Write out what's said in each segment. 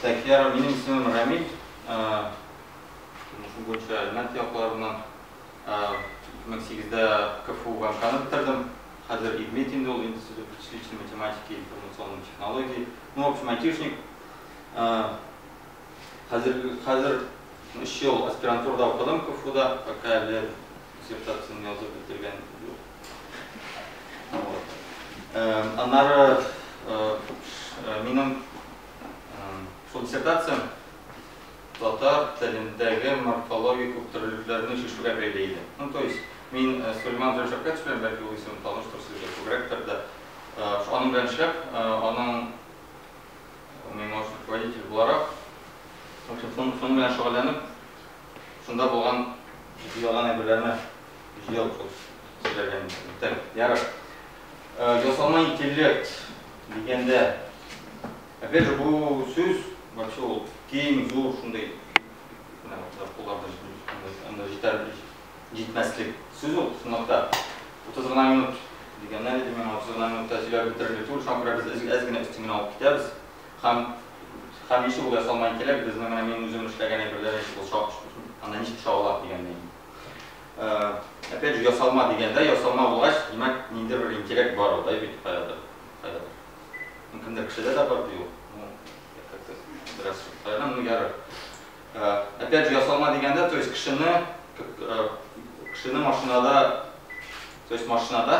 Так, ярар, минем исемем Рамил. Тормышым буенча Әлмәт якларыннан. 2008-дә КФУ ВМКны бетердем. Хәзер ИДМИТ инде ул, Институт вычислительной математики и информационной технологии. Ну, в общем, айтишник. Хәзер 3 ел аспирантурада укыдым КФУда, пока әле диссертацияне язып бетергән юк. Вот. Аннары минем шул диссертациям татар телендәге морфологик күптөрлелекләрне чишүгә бәйле иде. Ну, то есть, мин Сулейман Шәүкәтович белән, бәлки ул исем таныштыр сезгә күбрәктер дә, аның белән эшләп, аның мин научный руководитель буларак, в общем, шуның белән шөгыльләнеп, шунда булган җыелган әйберләрне җыелып шул сөйләргә. Так, ярар. Ясалма интеллект дигәндә, опять же, бу сүз вообще ул киң, зур, шундый менә кулларда анда җитәр җитмәслек сүз ул, чынлыкта. 30 гына минут дигәннәр иде миңа, 30 гына минутта сөйләп бетерерлек түгел, шуңа күрә без әз генә өстен генә алып китәбез. Һәм ничек ул ясалма интеллект безнең менә мин үзем эшләгән әйберләр ничек ул анда ничек чагыла дигәндәй. Опять же, ясалма дигәндә, ясалма булгач, димәк, ниндидер бер интеллект бар ул, да бит, кайдадыр, кайдадыр. Ну, кемдер кешедә дә бар ди ул. Ну, как-то бераз кайдан, ну, ярар. Опять же, ясалма дигәндә, то есть кешене машинада, то есть машинада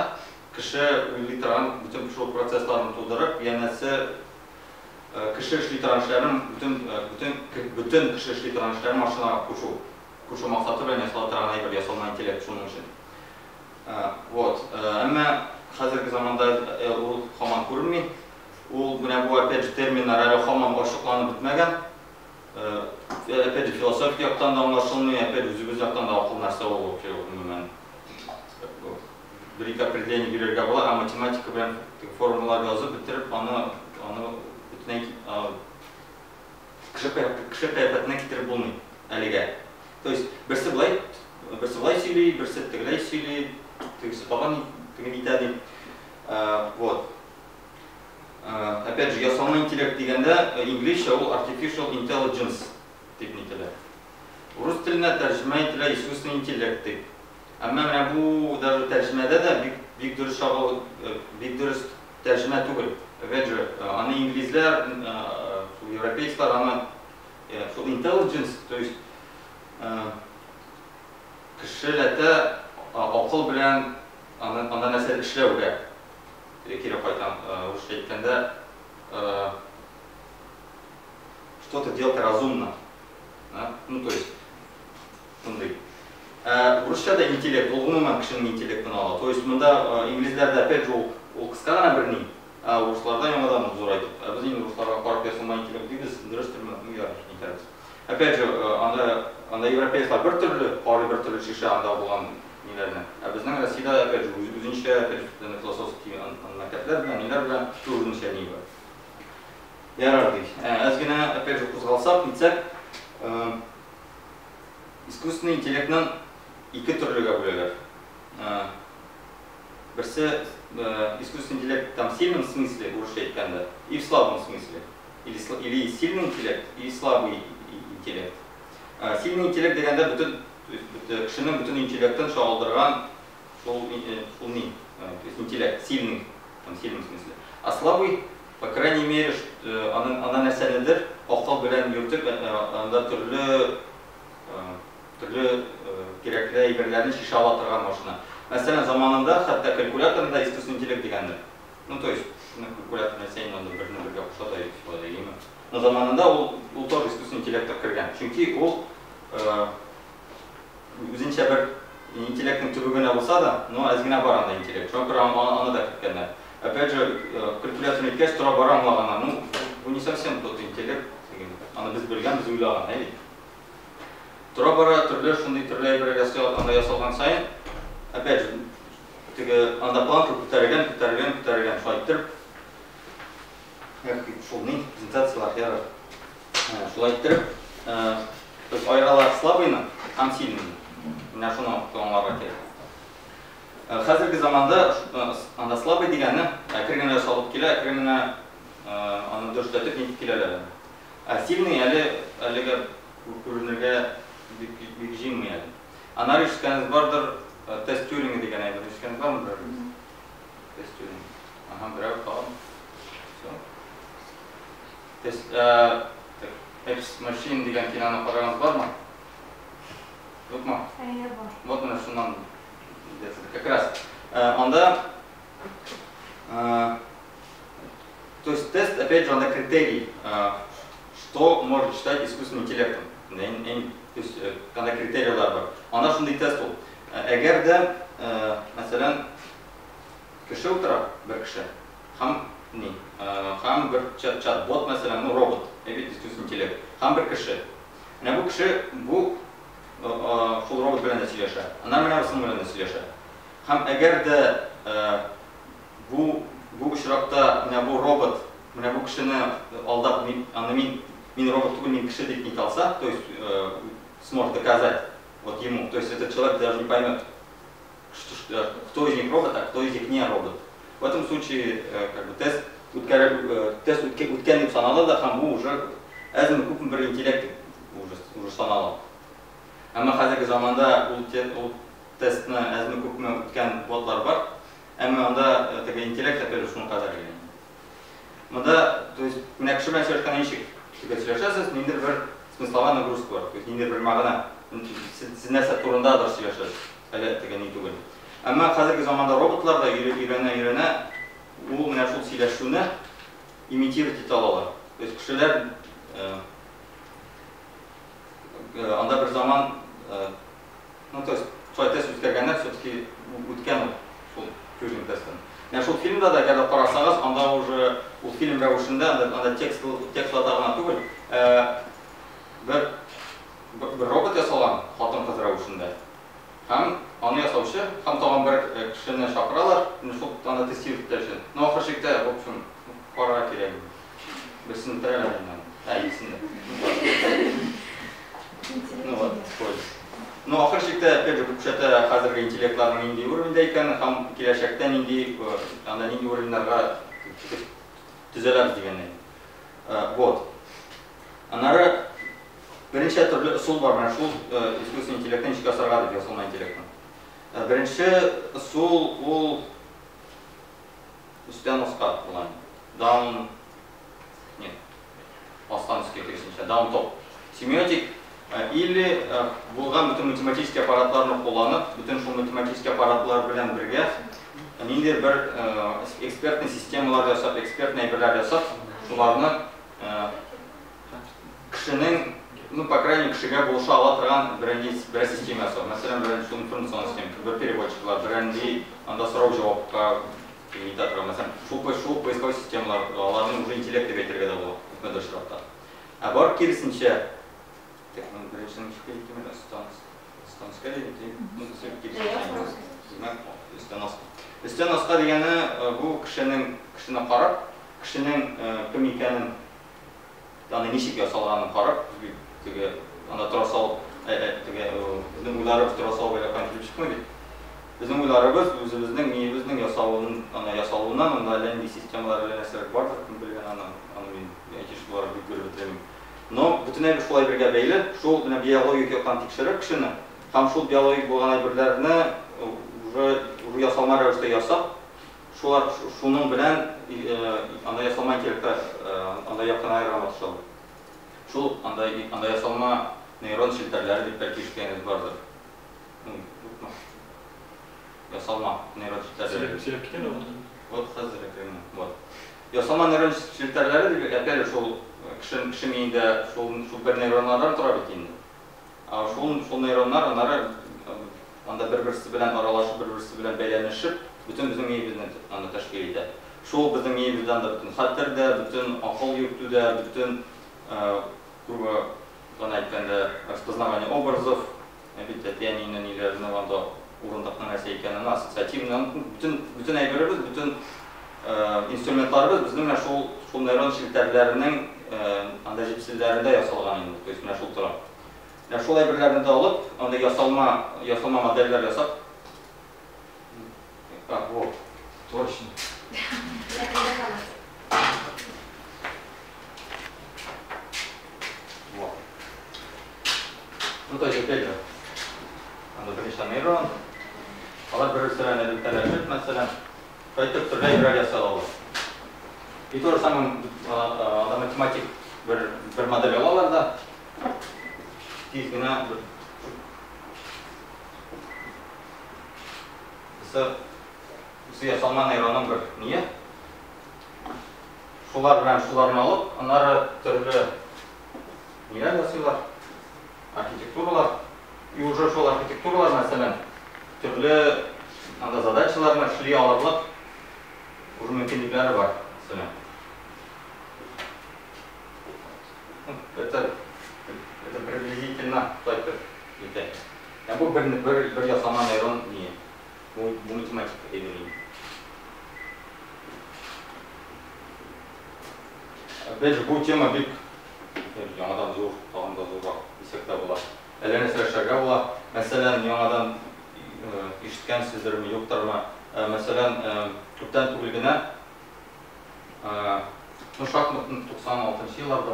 кеше уйлый торган бөтен шул процессларны тудырып, янәсе кеше эшли торган эшләрнең бөтен кеше эшли торган эшләрен машинага кушу максаты белән ясала торган әйбер ясалма интеллект шуның өчен. Вот. Әмма хәзерге заманда ул һаман күренми. Ул менә бу опять же терминнар әле һаман ачыкланып бетмәгән. Опять же философик яктан да аңлашылмый, опять же үзебез яктан да акыл нәрсә ул вообще гомумән. Бер-ике определение бирергә була, ә математика белән формулалар язып бетереп, аны бөтенләй кеше кыяфәтенә китереп булмый әлегә. То есть берсе былай сөйли, берсе тегеләй сөйли, тегесе тагын теген итә дип. Вот. Опять же, ясалма интеллект дигәндә инглизчә ул artificial intelligence дип нителә. Рус теленә тәрҗемә ителә искусственный интеллект дип. Әмма менә бу даже тәрҗемәдә дә бик дөрес чагыл, бик дөрес тәрҗемә түгел. Опять же, аны инглизләр, европейцлар аны шул intelligence, то есть кешеләрдә акыл белән анда нәрсә эшләүгә кире кайтам, русча әйткәндә, что-то делать разумно. Да? Ну, то есть, шундый. Русчада интеллект, ул гомумән кешенең интеллектын ала. То есть, монда инглизләрдә опять же ул кыска гына бер ни, ә урысларда яңадан зурайтып. Ә без инде урысларга карап ясалма интеллект дибез, дөрестерме? Ну, ярар, нитәрбез. Опять же, анда европейцлар бер төрле карый, бер төрле шиша анда булган ниләрне. Ә безнең Россиядә опять же үзенчә опять же философский мәктәпләр белән, ниләр белән үзенчә ни бар. Ярар ди. Әз генә опять же кузгалсак, нитсәк, искусственный интеллектның ике төрлегә бүләләр. Берсе искусственный интеллект там в сильном смысле, урысча әйткәндә, и в слабом смысле. Или сильный интеллект, и слабый интеллект. Сильный интеллект дигәндә бөтен, то есть кешенең бөтен интеллектын чагылдырган шул ни, то есть интеллект, сильный, там, в сильном смысле. А слабый, по крайней мере, ана нәрсәнедер акыл белән йөртеп, анда төрле кирәкле әйберләрне шиша ала торган машина. Мәсәлән, заманында хәтта калькуляторында искусственный интеллект дигәндер. Ну, то есть, калькулятор нәрсә инде анда берне бергә куша да шулай дигәнме. Но заманында ул тоже искусственный интеллектка кергән. Чөнки ул үзенчә бер интеллектның төбе генә булса да, но әз генә бар анда интеллект. Шуңа күрә аны да керткәннәр. Опять же, калькуляторны иткәч, тора бара аңлаганнар. Ну, бу не совсем тот интеллект. Аны без белгән, без уйлаган, әйе. Тора бара төрле шундый төрле әйберләр анда ясалган саен, опять же, теге анда планка күтәрелгән, күтәрелгән, күтәрелгән, шулай иттереп, шул ни, презентацияләр ярар. Шулай иттереп, то есть аералар слабыйны һәм сильныйны. Менә шуны аңларга кирәк. Хәзерге заманда анда слабый дигәне әкрен генә ясалып килә, әкрен генә аны дөресләтеп нитеп киләләр. Ә сильный әле әлегә күренергә бик бик җыенмый әле. Аннары ишеткәнегез бардыр, тест Тьюринга дигән әйбер ишеткәнегез бармы берәрегез? Тест Тьюринга. Ага, берәү тагын. Всё. Тест, так, Ex Machine дигән киноны караганыгыз бармы? Юкмы? Әйе, бар. Вот менә шуннан как раз. Анда, то есть тест, опять же, анда критерий, что может считать искусственным интеллектом. То есть анда критерийлар бар. Анда шундый тест ул. Әгәр дә, мәсәлән, кеше утыра, бер кеше, һәм ни, һәм бер чат-бот, мәсәлән, ну, робот, бит искусственный интеллект, һәм бер кеше. Менә бу кеше бу шул робот белән дә сөйләшә. Аннары менә бусы белән дә сөйләшә. Һәм әгәр дә бу очракта менә бу робот менә бу кешене алдап, мин, аны мин робот түгел, мин кеше дип нитә алса, то есть сможет доказать вот ему, то есть этот человек даже не поймет, что, кто из них робот, а кто из них не робот. В этом случае как бы тест тест үткән дип санала да, һәм бу уже әзме күпме бер интеллект уже санала. Әмма хәзерге заманда ул тестны әзме күпме үткән ботлар бар, әмма анда теге интеллект опять же шуның кадәр генә. Монда, то есть, менә кеше белән сөйләшкәндә ничек? Теге сөйләшәсез, ниндидер бер смысловая нагрузка бар, то есть ниндидер бер мәгънә. Сез нәрсә турындадыр сөйләшәсез, әле теге ни түгел. Әмма хәзерге заманда роботлар да өйрәнә-өйрәнә, ул менә шул сөйләшүне имитировать итә алалар. То есть кешеләр анда бер заман, ну, то есть шулай тест үткәргәннәр, все-таки үткән ул шул Тьюринг тестын. Менә шул фильмда да, әгәр дә карасагыз, анда уже ул фильм рәвешендә, анда текст текстларда гына түгел, бер робот ясалган хатын-кыз рәвешендә. Һәм аны ясаучы, һәм тагын бер кешене чакыралар, шул анда тестировать итәр өчен. Но ахыр чиктә, в общем, карарга кирәк. Берсен бетерәләр инде. Ә, икесен дә. Ну вот, спойлер. Но ахыр чиктә, опять же, күрсәтә хәзерге интеллектларның нинди уровеньдә икәнен һәм киләчәктә нинди, анда нинди уровеньнарга төзәләбез дигәндәй. Вот. Аннары берничә төрле ысул бар менә шул искусственный интеллектны ничек ясарга дип, ясалма интеллектны. Беренче ысул ул өстән аска була. Down, нет, астан өскә, киресенчә, down top. Семиотик или булган бөтен математический аппаратларны кулланып, бөтен шул математический аппаратлар белән бергә ниндидер бер экспертный системалар ясап, экспертный әйберләр ясап, шуларны кешенең, ну, по крайней мере, кешегә булыша ала торган бернинди бер система ясау. Мәсәлән, бернинди шул информацион система, бер переводчиклар, бернинди анда сорау-җавапка итә торган, мәсәлән, шул поисковой системалар, аларның уже интеллект дип әйтергә дә була күпмедер очракта. Ә бар киресенчә, так, ну, беренчесен ничек әйттем әле, өстән өскә дидем, ну, киресенчә. Димәк, өстән аска. Өстән аска дигәне бу кешенең, кешене карап, кешенең кем икәнен, аны ничек ясалганын карап, теге анда тора салып, теге безнең уйларыбыз тора салып әллә каян килеп чыкмый бит. Безнең уйларыбыз үзебезнең миебезнең ясалуын, ана ясалуыннан, анда әллә нинди системалар, әллә нәрсәләр бардыр, кем белгән аны, мин айтишник буларак бик белеп бетермим. Но бөтен әйбер шулай бергә бәйле, шул менә биологик яктан тикшереп кешене һәм шул биологик булган әйберләрне уже ясалма рәвештә ясап, шулар шуның белән анда ясалма интеллектка анда якынаерга маташалар. Шул анда ясалма нейрон челтәрләре дип бәлки ишеткәнегез бардыр. Ну, юкмы? Ясалма нейрон челтәрләре. Сөйләп китәме ул? Вот хәзер әкрен. Вот. Ясалма нейрон челтәрләре дип, опять же, шул кеше миендә шул бер нейроннардан тора бит инде. А шул нейроннар аннары анда бер-берсе белән аралашып, бер-берсе белән бәйләнешеп, бөтен безнең миебезне анда тәшкил итә. Шул безнең миебездә анда бөтен хәтер дә, бөтен акыл йөртү дә, бөтен, грубо гына әйткәндә, распознавание образов, бит әти-әнинең ниләрне анда урындыкның нәрсә икәнен, ассоциативный, бөтен әйберебез, бөтен инструментларыбыз безнең менә шул нейрон челтәрләренең анда җепселләрендә ясалган инде, то есть менә шул тора. Менә шул әйберләрне дә алып, анда ясалма модельләр ясап. А, вот, точно. төрле әйберләр ясый алалар. И то же самое анда математик бер модель алалар да, тиз генә бер ясалма нейронның бер ние. Шулар белән шуларны алып, аннары төрле ниләр ясыйлар, архитектуралар. И уже шул архитектуралар, мәсәлән, төрле анда задачаларны эшли алырлык уже мөмкинлекләре бар, мәсәлән. Это приблизительно так итә. Ә бу бер ясалма нейрон ние. Бу математика әйбере. Опять же, бу тема бик яңадан зур, тагын да зуррак дисәк тә була. Әллә нәрсә эшләргә була. Мәсәлән, яңадан ишеткәнсездерме, юктырмы? Мәсәлән, күптән түгел генә, ну, шахматны 96 елларда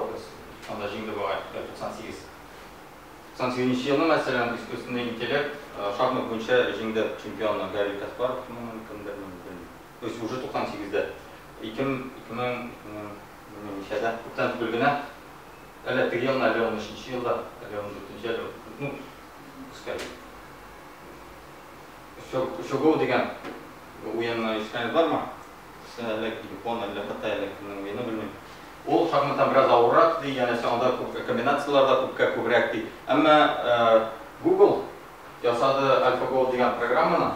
анда җиңде бугай, 98. 98 елны, мәсәлән, искусственный интеллект шахмат буенча җиңде чемпионны Гарри Каспаров, кемдер, белмим. То есть уже 98-дә. 2000 ничәдә, күптән түгел генә, әллә теге елны, әллә 13 елда, әллә 14 әллә, ну, пускай. Шогоу дигән уенны ишеткәнегез бармы? Әллә Япон, әллә Кытай, әллә кемнең уены, белмим. Ул шахматтан бераз авыррак ди, янәсе анда күп комбинацияләр дә күпкә күбрәк ди. Әмма Google ясады AlphaGo дигән программаны.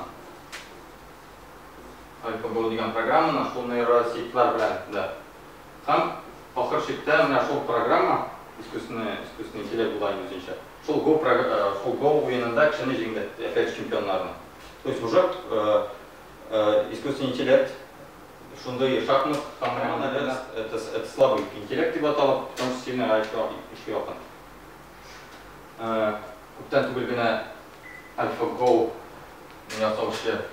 AlphaGo дигән программаны шул нейросетьлар белән дә. Һәм ахыр чиктә менә шул программа, искусственный интеллект була инде үзенчә. Шул Go уенында кешене җиңде, опять чемпионнарны. То есть уже искусственный интеллект шундый шахмат һәм это слабый интеллект дип атала, потому что сильный еще якын. Күптән түгел генә AlphaGo ясаучы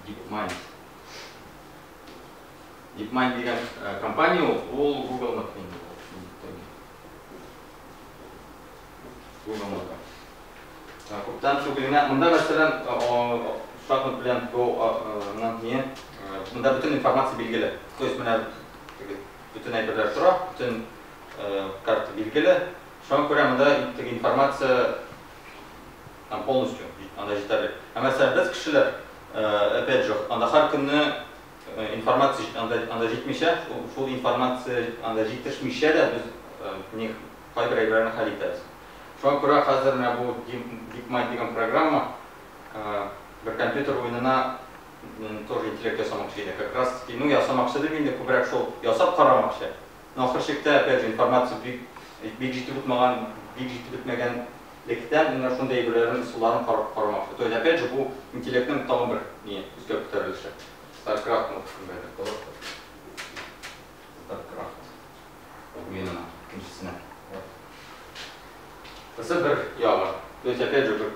DeepMind. DeepMind дигән компания ул Google-ныкы инде. Google-ныкы. Күптән түгел генә монда, мәсәлән, шахмат белән Go не, монда бөтен информация билгеле. То есть менә бөтен әйберләр тора, бөтен карта билгеле. Шуңа күрә монда теге информация там полностью анда җитәрлек. Ә мәсәлән, без кешеләр, опять же, анда һәр көнне информация анда җитмичә, шул информация анда җитешмичә дә без не кайбер әйберләрне хәл итәбез. Шуңа күрә хәзер менә бу DeepMind дигән программа бер компьютер уенына тоже интеллект ясамакчы иде. Как раз таки, ну, ясамакчы дип инде күбрәк шул ясап карамакчы. Но ахыр чиктә, опять же, информация бик җитеп үтмәгән, бик җитеп бетмәгәнлектән менә шундый әйберләрнең ысулларын карап карамакчы. То есть, опять же, бу интеллектның тагын бер не өскә күтәрелеше. StarCraft, ну, StarCraft уенына, икенчесенә. Бусы бер ягы. То есть, опять же,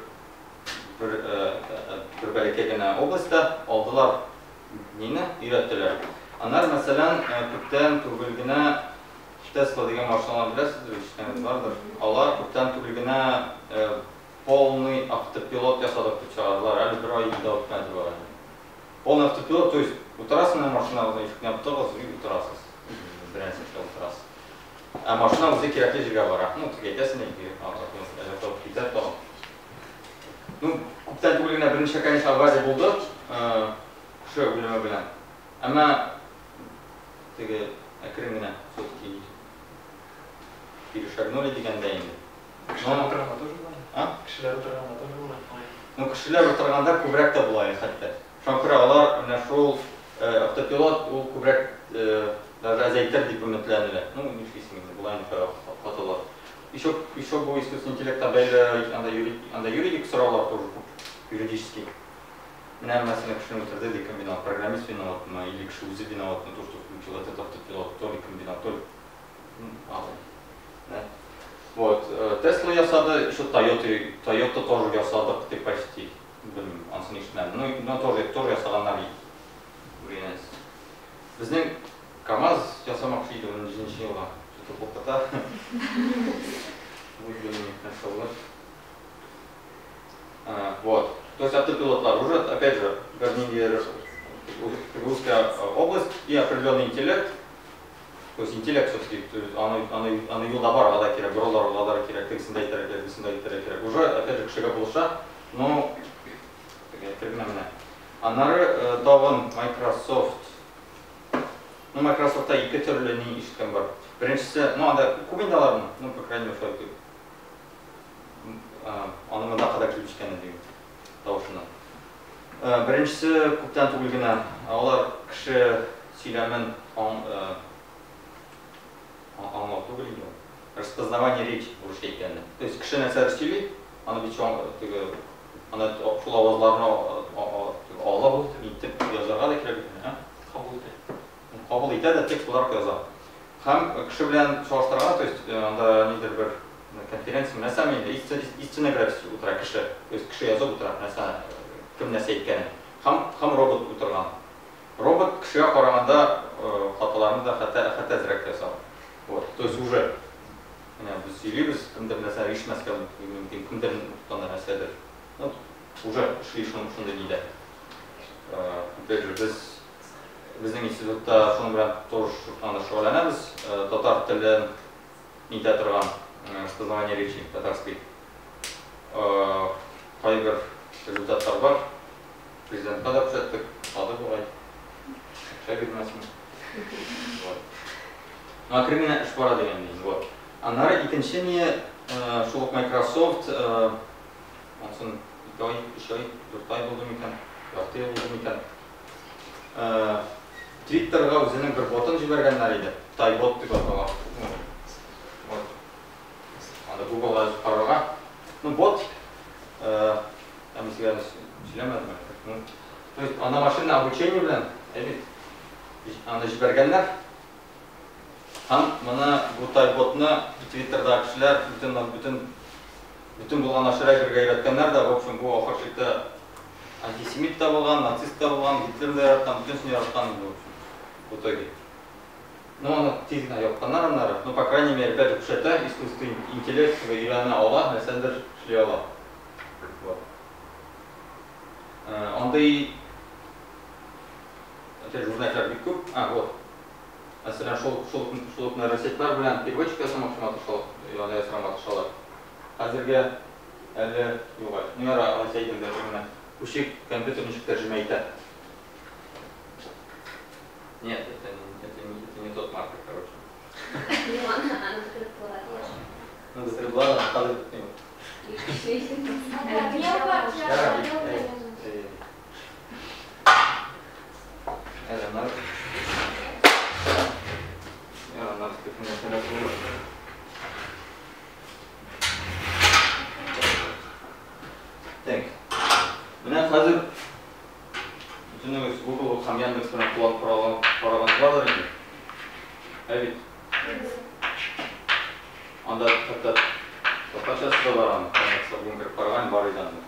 бер бәләкәй генә областьта алдылар нине, өйрәттеләр. Аннары, мәсәлән, күптән түгел генә Tesla дигән машиналар беләсездер, ишеткәнегез бардыр. Алар күптән түгел генә полный автопилот ясадык дип чыгардылар. Әле бер ай да үтмәде бугай. Полный автопилот, то есть утырасың менә машинагызны, ишекне яптыгыз и утырасыз. Берәр нәрсә утырасыз. Ә машина үзе кирәкле җиргә бара. Ну, теге әйтәсең инде, әле табып китә тагын. Ну, күптән түгел генә берничә, конечно, авария булды, кеше үлеме белән. Әмма теге әкрен генә все-таки перешагнули дигәндә инде. Кешеләр утырганда тоже була. А? Кешеләр утырганда тоже була. Ну, кешеләр утырганда күбрәк тә була хәтта. Шуңа күрә алар менә шул автопилот ул күбрәк даже әзәйтер дип өметләнелә. Ну, нишлисең инде, була инде хаталар. Еще бу искусственный интеллектка бәйле анда юридик сораулар тоже күп, юридический. Менә мәсәлән, кешене үтерде ди, кем виноват, программист виноватмы, или кеше үзе виноватмы, то, что включил этот автопилот, то ли кем виноват, то ли... Да. Вот, Tesla ясады, еще Toyota тоже ясадык дип почти, белмим, анысын ишетмәдем. Ну, но тоже ясаганнар үргәнәс. Безнең КамАЗ ясамакчы иде 17 елга. Что-то куркыта. Бу белмим, нәрсә булыр. Вот. То есть автопилотлар уже, опять же, бернинди узкая область и определенный интеллект. То есть интеллект все-таки, аны юлда барырга да кирәк, борылырга да кирәк, тегесен дә әйтергә кирәк, бусен дә әйтергә кирәк. Уже, опять же, кешегә булыша, но әкрен генә. Аннары тагын Microsoft. Ну, Microsoftта ике төрле ни ишеткән бар. Беренчесе, ну, анда күп инде аларның, ну, по крайней мере, шулай дип. Аны монда кадәр килеп җиткән иде тавышына. Беренчесе күптән түгел генә, алар кеше сөйләмен аңлау түгел инде ул. Распознавание речи урысча әйткәндә. То есть кеше нәрсәдер сөйли, аны бит теге аны шул авазларны алып, итеп язарга да кирәк бит, ә? Кабул итә. Кабул итә дә текст буларак яза. Һәм кеше белән чагыштырганда, то есть анда нидер бер конференция нәрсәме инде, и стенографист утыра кеше. То есть кеше язып утыра, нәрсә, кем нәрсә әйткәнен. Һәм робот утырган. Робот кешегә караганда хаталарны да хәтта әзрәк ясау. Вот, то есть уже менә без сөйлибез, кемдер нәрсә ишетмәскә мөмкин, кемдер тотканда нәрсәдер. Ну, уже эшли шундый нидә. Опять же, без безнең институтта шуның белән тоже анда шөгыльләнәбез. Татар телен нитә торган распознавание речи татарской. Кайбер результатлар бар. Президентка да күрсәттек, ошады бугай. Акча бирмәсен. Вот. Ну, әкрен генә эш бара дигән инде. Вот. Аннары икенче ни, шул ук Microsoft, ансын 2 ай, 3 ай, 4 ай булды микән, ярты ел булды микән. Twitterга үзенең бер ботын җибәргәннәр иде. Тайбот дип атала. Вот. Анда Google'га язып карарга. Ну, бот, ә мин сезгә сөйләмәдем әле. Ну, то есть анда машина обучение белән, әйбит, аны җибәргәннәр. Һәм моны бу тайботны Twitterдагы кешеләр бөтен булган ашырай бергә өйрәткәннәр дә, в общем, бу ахыр чиктә антисемит та булган, нацист та булган, Гитлер дә яраткан, бөтенесен яраткан инде, в общем, в итоге. Ну, аны тиз генә япканнар аннары, но, по крайней мере, опять же, күрсәтә, искусственный интеллект өйрәнә ала, нәрсәдер эшли ала. Вот. Андый, опять же, үрнәкләр бик күп. А, вот. Мәсәлән, шул ук нейросетьлар белән переводчик ясамакчы маташалар, ягъни ясарга маташалар. Хәзергә әле юк әле. Ну, яра, алайса әйтәм дә, менә күчик компьютер ничек тәрҗемә итә. Нет, это не тот маркер, короче. Ну, бетереп була, хәзер бетми. Әле нар. Яра, нар скрипны. Так. Менә хәзер бөтенегез Google һәм Яндекс белән кулланып караган бардыр инде. Ә бит. Анда хәтта татарчасы да бар аның. Яндекста бүген кереп караган бар иде анда.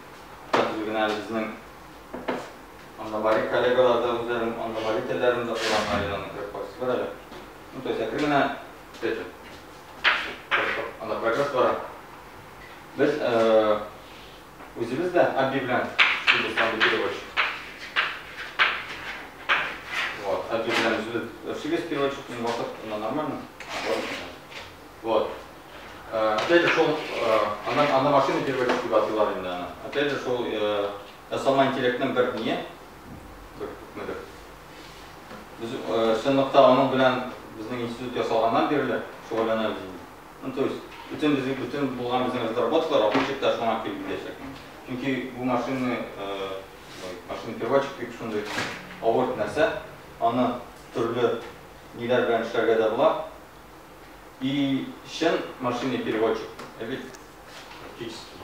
Хәзер генә әле безнең анда мари коллегалар да үзләрен анда мари телләрен дә кулланганнар иде, аны кереп карыйсызлар әле. Ну, то есть әкрен генә, опять же, анда прогресс бара. Без үзебез дә Абби белән эшлибез, андый переводчик. Вот, Абби белән үзебез эшлибез переводчик, вакыт нормально. Вот. Опять же, шул, анда машина переводчик дип атыйлар инде аны. Опять же, шул ясалма интеллектның бер ние, бер күпмедер. Без чынлыкта аның белән безнең институт ясалганнан бирле шөгыльләнәбез инде. Ну, то есть, бөтен безнең, бөтен булган безнең разработкалар ахыр чиктә шуңа килеп җитәчәк. Чөнки бу машина переводчик бик шундый авыр нәрсә. Аны төрле ниләр белән эшләргә дә була. И чын машинный переводчик, ә бит практически.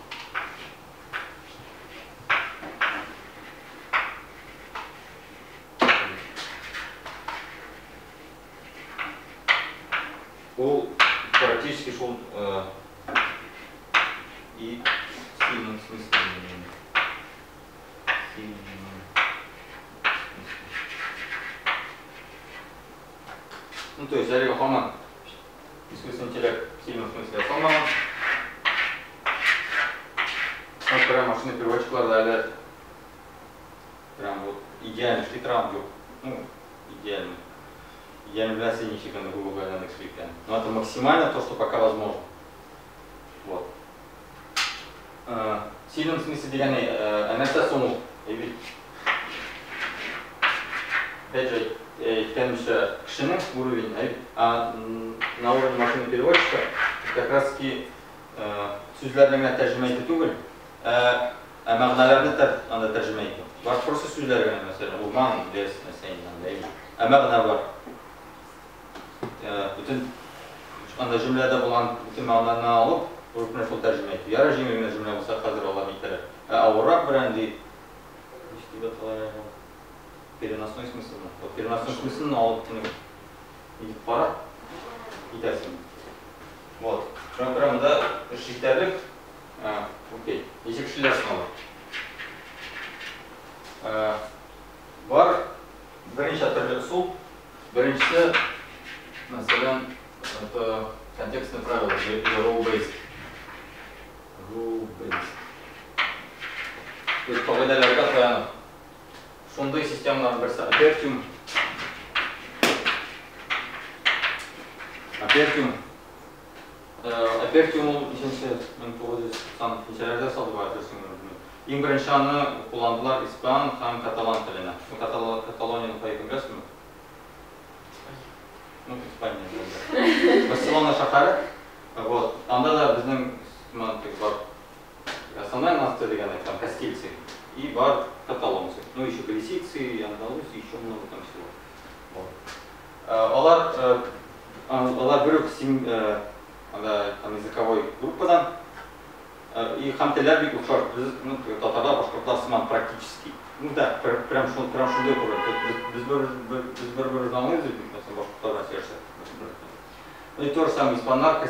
Ул практически шул и в сильном смысле. Сильном смысле. Ну, то есть, әлеге һаман искусственный интеллект в сильном смысле ясалмаган. Вот прям машина переводчиклар да әле прям вот Идеально эшли торган юк. Ну, идеально. Я не беләсең, ничек аны Google Яндекс икән. Но это максимально то, что пока возможно. Вот. В сильном смысле дигән нәрсә соң ул? Әйбит. Опять же, әйткәнемчә, кешенең уровень, а на уровне машины переводчика как раз таки сүзләрне генә тәрҗемә итү түгел, ә мәгънәләрне анда тәрҗемә итү. Бар просто сүзләр генә, мәсәлән, урман, лес, мәсәлән, анда әйбит. Ә мәгънә бар. Бөтен анда җөмләдә булган бөтен мәгънәне алып, менә шул тәрҗемә итү. Ярар, җиңел генә җөмлә булса, хәзер алар нитәләр. Ә авыррак берәнди, ничек дип атала, переносной смыслны. Вот переносной смыслны алып нитеп кара, итәсең. Вот. Шуңа күрә монда эш җитәрлек. Окей. Ничек эшлиләр соң алар? Бар берничә төрле ысул. Беренчесе, мәсәлән, это контекстное правило или rule-based. Rule-based. То есть кагыйдәләргә таянып. Шундый системаларның берсе Apertium. Apertium. Apertium ул ничәнче 1990-нчеләрдә сатып алып. Иң беренче аны кулландылар испан һәм каталан теленә. Ну, Каталонияны кай беләсезме? Ну, Испания. Барселона шәһәре. Вот. Анда да безнең бар основная нация дигән, там кастильцы и бар каталонцы. Ну, еще галисийцы, и андалузцы, еще много там всего. Вот. Алар бер үк анда там языковой группадан и һәм телләр бик охшаш. Без, ну, татарлар, башкортлар сыман практически. Ну да, прям шул, прям шундый күрә. Без бер-беребезне аңлыйбыз бит, мәсәлән, башкортлар белән сөйләшсәк. Ну и то же самое испаннар, то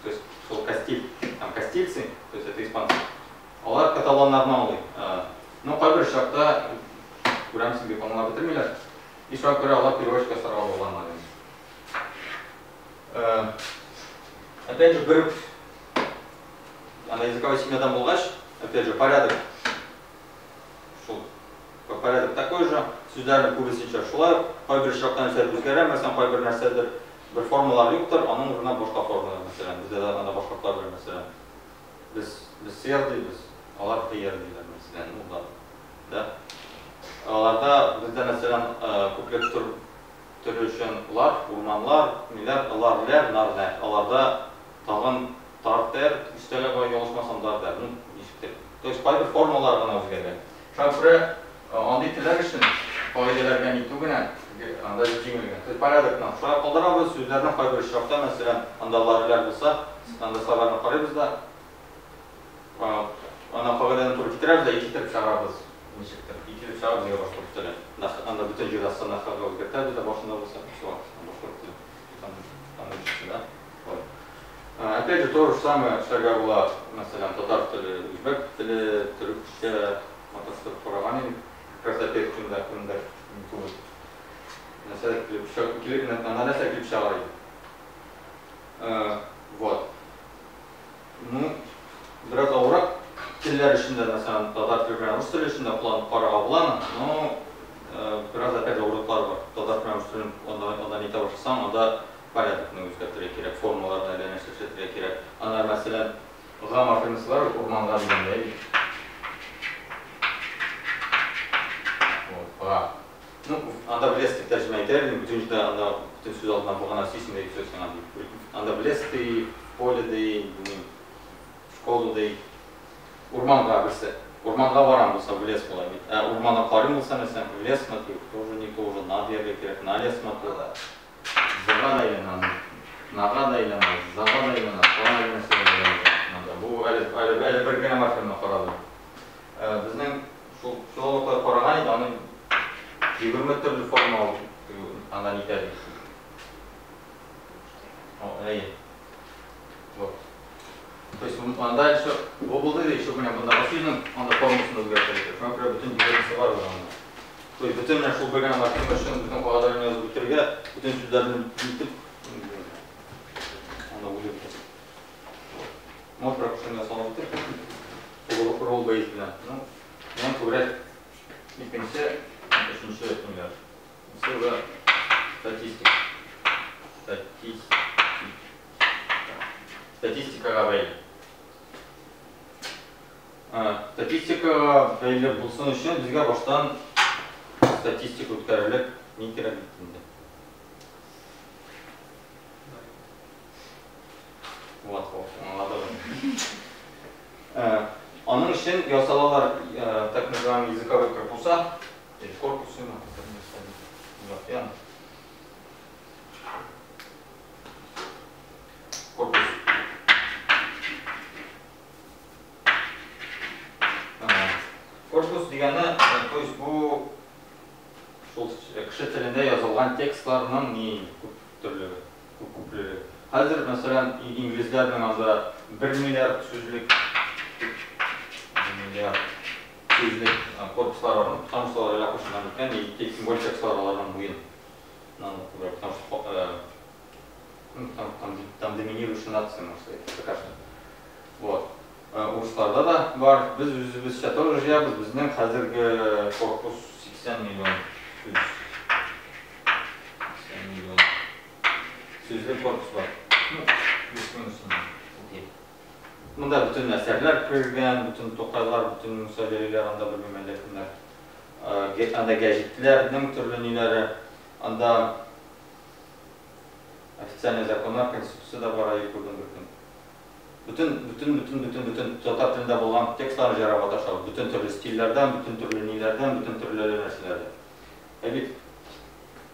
есть шул кастиль, там кастильцы, то есть это испанцы. Алар каталоннарны аңлый. Ну, кайбер чакта күрәмсең, бик аңлап бетермиләр. И шуңа күрә алар переводчик ясарга булганнар. Опять же, бер анда языковая семьядан булгач, опять же, порядок шул, порядок такой же, сүзләрнең күбесенчә шулай, кайбер чакта нәрсәдер үзгәрә, мәсәлән, кайбер нәрсәдер бер формалар юктыр, аның урынына башка формалар, мәсәлән, бездә дә анда башкортлар белән, мәсәлән, без сыер дибез, алар тыер диләр, мәсәлән, ну да. Да. Аларда бездә, мәсәлән, күплек төре өчен лар, урманлар, ниләр, лар, ләр, нар, ләр. Аларда тагын тартер, өстәлә бай ялгышмасам, дар, дәр, ну, ничектер. То есть кайбер формалар гына үзгәргән. Шуңа күрә андый телләр өчен кагыйдәләргә нитү генә анда җиңел генә. То есть порядокны шулай калдырабыз, сүзләрнең кайбер очракта, мәсәлән, анда лар, ләр булса, анда словарны карыйбыз да, ана кагыйдәне туры китерәбез дә, ике итеп чыгарабыз. Ничектер. Ике итеп чыгарабыз безгә башкорт теле. Анда бөтен җирдә сына хага үзгәртәбез дә, башында булса, всё, башкорт теле. Там учится, да? Вот. Опять же, то же самое эшләргә була, мәсәлән, татар теле, үзбәк теле, төрекчә маташтырып караган идек. Как раз Apertiumда кемдер түгел. Нәрсә килеп килеп, анда нәрсә килеп чыгар иде. Вот. Ну, бераз авыррак телләр эчендә, мәсәлән, татар теле белән рус теле эчендә кулланып карарга була, но бераз опять же авырлыклар бар. Татар белән рус телен анда нитә башласаң, анда порядокны үзгәртергә кирәк, формаларны әллә нәрсә эшләтергә кирәк. Аннары, мәсәлән, га морфемасы бар, урманга дигәндә. Вот, га. Ну, анда в лес дип тәрҗемә итәләр, бөтен җирдә анда бөтен сүз алдыннан багана сөйсең дә все сиңа дип. Анда в лес ди, в поле ди, белмим, в школу ди. Урманга берсе. Урманга барам булса, в лес була бит. Ә урманга карыйм булса, мәсәлән, в лес смотрю, тоже не то, уже на дияргә кирәк, на лес смотрю. Зага да әйләнә, нага да әйләнә, зага да әйләнә, тагын әллә нәрсә дә әйләнә. Бу әле бер генә морфемны карадым. Безнең шул филологлар караган иде, аны 20 төрле форма алып анда нитә ди. Әйе. Вот. То есть анда еще бу булды ди, еще менә монда сүзнең анда формасын үзгәртергә. Шуңа күрә бөтен 20-се бар анда. То есть бөтен менә шул бер генә морфема өчен бөтен кагыйдәләрне язып бетерергә, бөтен сүзләрне нитеп анда үлеп. Может, шуны салып бетер. Rule based белән. Ну, мен күбрәк икенче Өченче ниләр. Бусы статистика. Статистикага бәйле. Статистикага бәйле булсын өчен безгә баштан статистика үткәрелеп ни кирәк бит инде. Вот, аңладыгыз. Аның өчен ясалалар так называемый языковой корпуса, или корпусы, корпус. Корпус дигәне, то есть бу шул кеше телендә язылган текстларның ни күп төрлелеге, күп күплелеге. Хәзер, мәсәлән, инглизләрнең анда 1 миллиард сүзлек, 1 миллиард сүзлек корпуслар бар, потому что алар әллә кайчаннан беткән, и тем более текстлар аларның буен. Потому что там доминирующая нация, можно сказать, пока что. Вот. Урысларда да бар, без үзебезчә тоже җыябыз, безнең хәзерге корпус 80 миллион сүз. 80 миллион сүзлек корпус бар. Ну, плюс-минус. Окей. Монда бөтен әсәрләр кергән, бөтен Тукайлар, бөтен Муса Җәлилләр, анда белмим әллә кемнәр. Анда гәҗитләрнең төрле ниләре, анда официальный законнар, конституция да бар, әйе, күрдем бер көн. Бөтен татар телендә булган текстларны җыярга маташабыз. Бөтен төрле стильләрдән, бөтен төрле ниләрдән, бөтен төрле нәрсәләрдән. Ә бит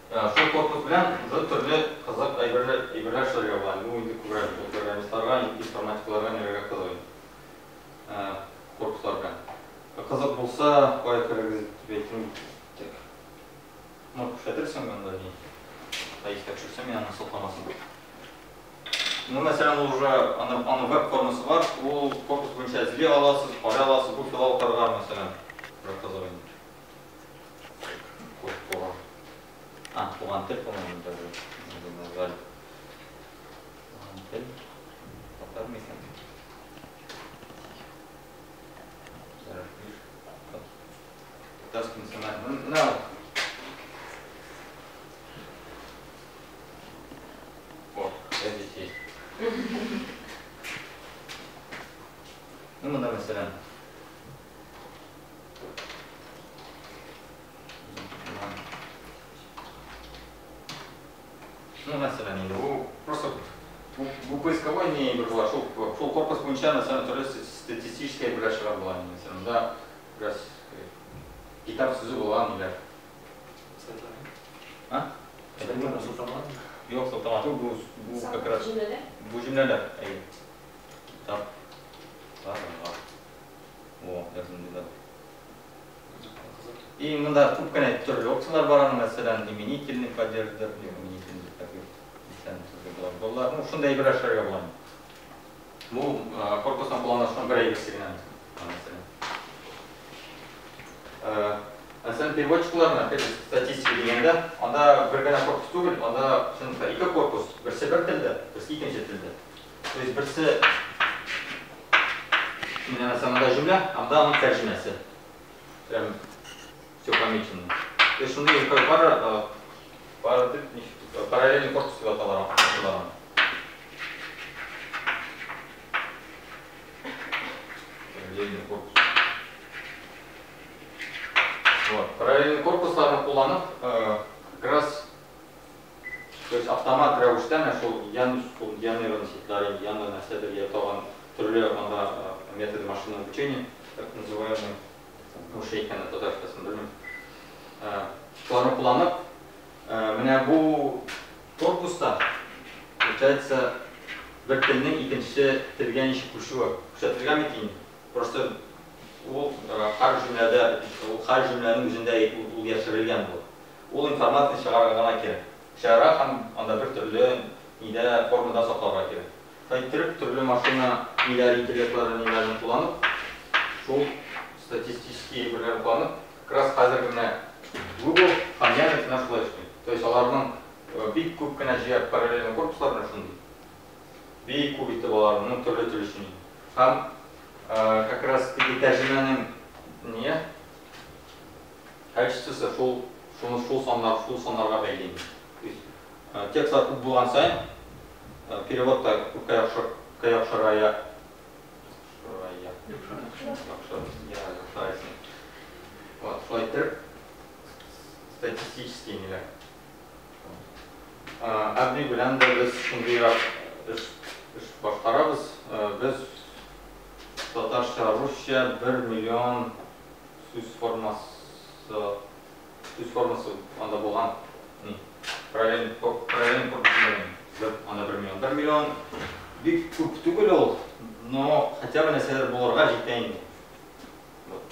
шул корпус белән уже төрле кызык әйберләр эшләргә була. Бу инде күбрәк программистларга, информатикларга ниләргә кызык инде. Корпуслар белән. Кызык булса, кая керегез дип әйтим. Так. Ну, күрсәтерсең монда ни? Ә искә төшерсәм, мин аны сылтамасын. Ну, мәсәлән, ул уже аның веб формасы бар, ул корпус буенча эзли аласыз, карый аласыз, бу филологларга, мәсәлән, бер кызык инде. А, туган тел, по-моему, даже назвали. Туган тел, татар микән? Татарский национальный. Ну, вот, я здесь есть. Ну, монда, мәсәлән. Ну, мәсәлән, инде бу просто бу поисковой не бер була, шул корпус буенча, мәсәлән, төрле статистический әйберләр чыга була, мәсәлән, монда бераз китап сүзе булган ниләр. Сайтлар. А? Сайтлар сылтамалар. Юк, сылтама түгел, бу как раз бу җөмләләр. Әйе. Китап. Бар. О, язылды да. И монда күп кенә төрле опцияләр бар, аның, мәсәлән, именительный падеждер, именительный такой, глаголлар. Ну, шундай әйберләр эшләргә була. Бу корпустан кулланышның бер әйберсе генә, мәсәлән. Мәсәлән, переводчикларны, опять же, статистика дигәндә, анда бер генә корпус түгел, анда чынлыкта ике корпус, берсе бер телдә, берсе икенче телдә. То есть берсе менә мәсәлән, монда җөмлә, анда аның тәрҗемәсе. Прям все помечено. То есть шундый языковой пара, пара дип, ничек, параллельный корпус дип аталар алар. Параллельный корпус. Вот. Параллельный корпусларны кулланып, как раз, то есть автомат рәвештә менә шул ян, шул нейрон сетлары, ян нәрсәдер ятаган төрле анда методы машинного обучения, так называемый, ну, шейканы татарчасын белмим. Шуларны кулланып, менә бу корпуста, получается, бер телнең икенче телгә ничек күчүе күрсәтелгән бит инде. Просто ул һәр җөмләдә, ул һәр җөмләнең үзендә ул яшерелгән була. Ул информация чыгарырга гына кирәк. Чыгара һәм анда бер төрле нидә формада сакларга кирәк. Әйттереп, төрле машина ниләр, интеллектлары ниләрен кулланып, шул статистический әйберләрен кулланып, как раз хәзер менә Google һәм Яндекс менә шулай эшли. То есть аларның бик күп кенә җыя параллельный корпуслар менә шундый. Бик күп итеп аларның төрле-төрле эшли. Һәм как раз теге тәрҗемәнең не качествосы шул Шуны шул саннар, шул саннарга бәйле инде. То есть текстлар күп булган саен, перевод та күпкә яхшы, күпкә яхшырая. Яхшырая. Яхшы, яхшырайсың. Вот, шулай иттереп, статистический ниләр. Әбни белән дә без шундыйрак эш башкарабыз. Без татарча, русча 1 миллион сүз формасы анда булган ни параллельный корпус бер анда 1 миллион. 1 миллион бик күп түгел ул, но хотя бы нәрсәләр булырга җитә инде. Вот.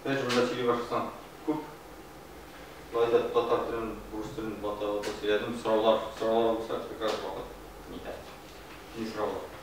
Опять же, монда сөйли башласаң күп. Былай да татар телен, рус телен бата-бата сөйләдем. Сораулар булса, как раз вакыт нитә. Ни сораулар?